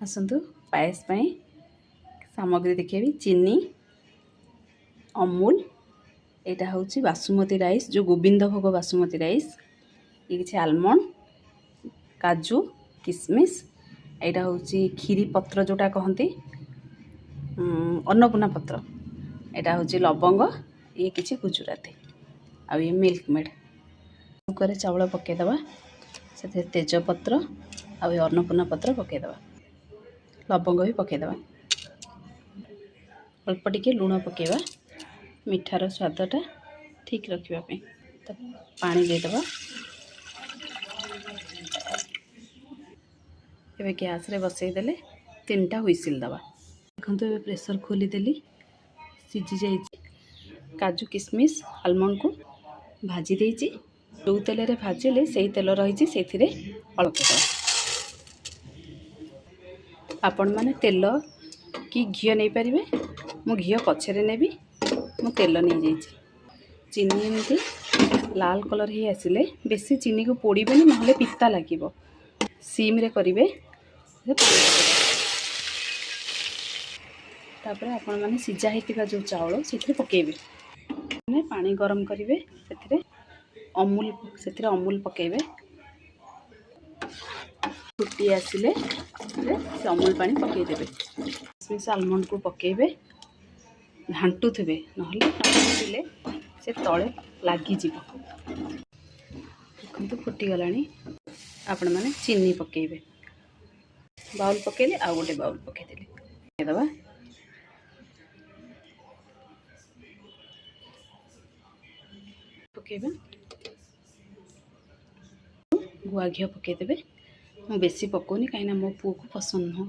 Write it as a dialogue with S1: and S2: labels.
S1: ଆସନ୍ତୁ, ପାଏସ ପାଇଁ ସାମଗ୍ରୀ ଦେଖେଇବି। ଚିନି, ଅମୁଲ, ଏଇଟା ହେଉଛି ବାସୁମତୀ ରାଇସ୍, ଯେଉଁ ଗୋବିନ୍ଦ ଭୋଗ ବାସୁମତୀ ରାଇସ୍। ଇଏ କିଛି ଆଲମଣ୍ଡ, କାଜୁ, କିସମିସ୍। ଏଇଟା ହେଉଛି କ୍ଷୀରି ପତ୍ର, ଯେଉଁଟା କହନ୍ତି ଅନ୍ନପୂର୍ଣ୍ଣା ପତ୍ର। ଏଇଟା ହେଉଛି ଲବଙ୍ଗ, ଇଏ କିଛି ଗୁଜୁରାତି ଆଉ ଇଏ ମିଲ୍କ ମେଡ଼୍। କୁକରରେ ଚାଉଳ ପକାଇଦେବା, ସେଥିରେ ତେଜପତ୍ର ଆଉ ଏ ଅନ୍ନପୂର୍ଣ୍ଣା ପତ୍ର ପକାଇଦେବା, ଲବଙ୍ଗ ବି ପକାଇଦେବା, ଅଳ୍ପ ଟିକେ ଲୁଣ ପକାଇବା ମିଠାର ସ୍ୱାଦଟା ଠିକ୍ ରଖିବା ପାଇଁ। ତ ପାଣି ଦେଇଦେବା। ଏବେ ଗ୍ୟାସ୍ରେ ବସେଇଦେଲେ 3ଟା ହୁଇସିଲ୍ ଦେବା। ଦେଖନ୍ତୁ, ଏବେ ପ୍ରେସର୍ ଖୋଲିଦେଲି, ସିଝି ଯାଇଛି। କାଜୁ, କିସମିସ୍, ଆଲମଣ୍ଡକୁ ଭାଜି ଦେଇଛି। ଯେଉଁ ତେଲରେ ଭାଜିଲେ ସେଇ ତେଲ ରହିଛି, ସେଇଥିରେ ଅଳ୍ପ ଦେବା। ଆପଣମାନେ ତେଲ କି ଘିଅ ନେଇପାରିବେ। ମୁଁ ଘିଅ ପଛରେ ନେବି, ମୁଁ ତେଲ ନେଇଯାଇଛି। ଚିନି ଏମିତି ଲାଲ କଲର୍ ହେଇ ଆସିଲେ, ବେଶୀ ଚିନିକୁ ପୋଡ଼ିବେନି, ନହେଲେ ପିତା ଲାଗିବ। ସିମ୍ରେ କରିବେ। ତାପରେ ଆପଣମାନେ ସିଝା ହେଇଥିବା ଯେଉଁ ଚାଉଳ ସେଥିରେ ପକାଇବେ। ମାନେ ପାଣି ଗରମ କରିବେ, ସେଥିରେ ଅମୁଲ ପକାଇବେ। ଫୁଟି ଆସିଲେ ସେ ଅମୁଲ ପାଣି ପକାଇଦେବେ। କିସମିସ୍, ଆଲମଣ୍ଡକୁ ପକାଇବେ, ଘାଣ୍ଟୁଥିବେ, ନହେଲେ ଘାଣ୍ଟିଲେ ସେ ତଳେ ଲାଗିଯିବ। ଦେଖନ୍ତୁ, ଫୁଟିଗଲାଣି। ଆପଣମାନେ ଚିନି ପକାଇବେ। ବାଉଲ୍ ପକାଇଲେ, ଆଉ ଗୋଟେ ବାଉଲ୍ ପକାଇଦେଲି, ପକାଇଦେବା। ପକାଇବା ଗୁଆ ଘିଅ ପକାଇଦେବେ। ମୁଁ ବେଶୀ ପକାଉନି, କାହିଁକିନା ମୋ ପୁଅକୁ ପସନ୍ଦ ନୁହଁ।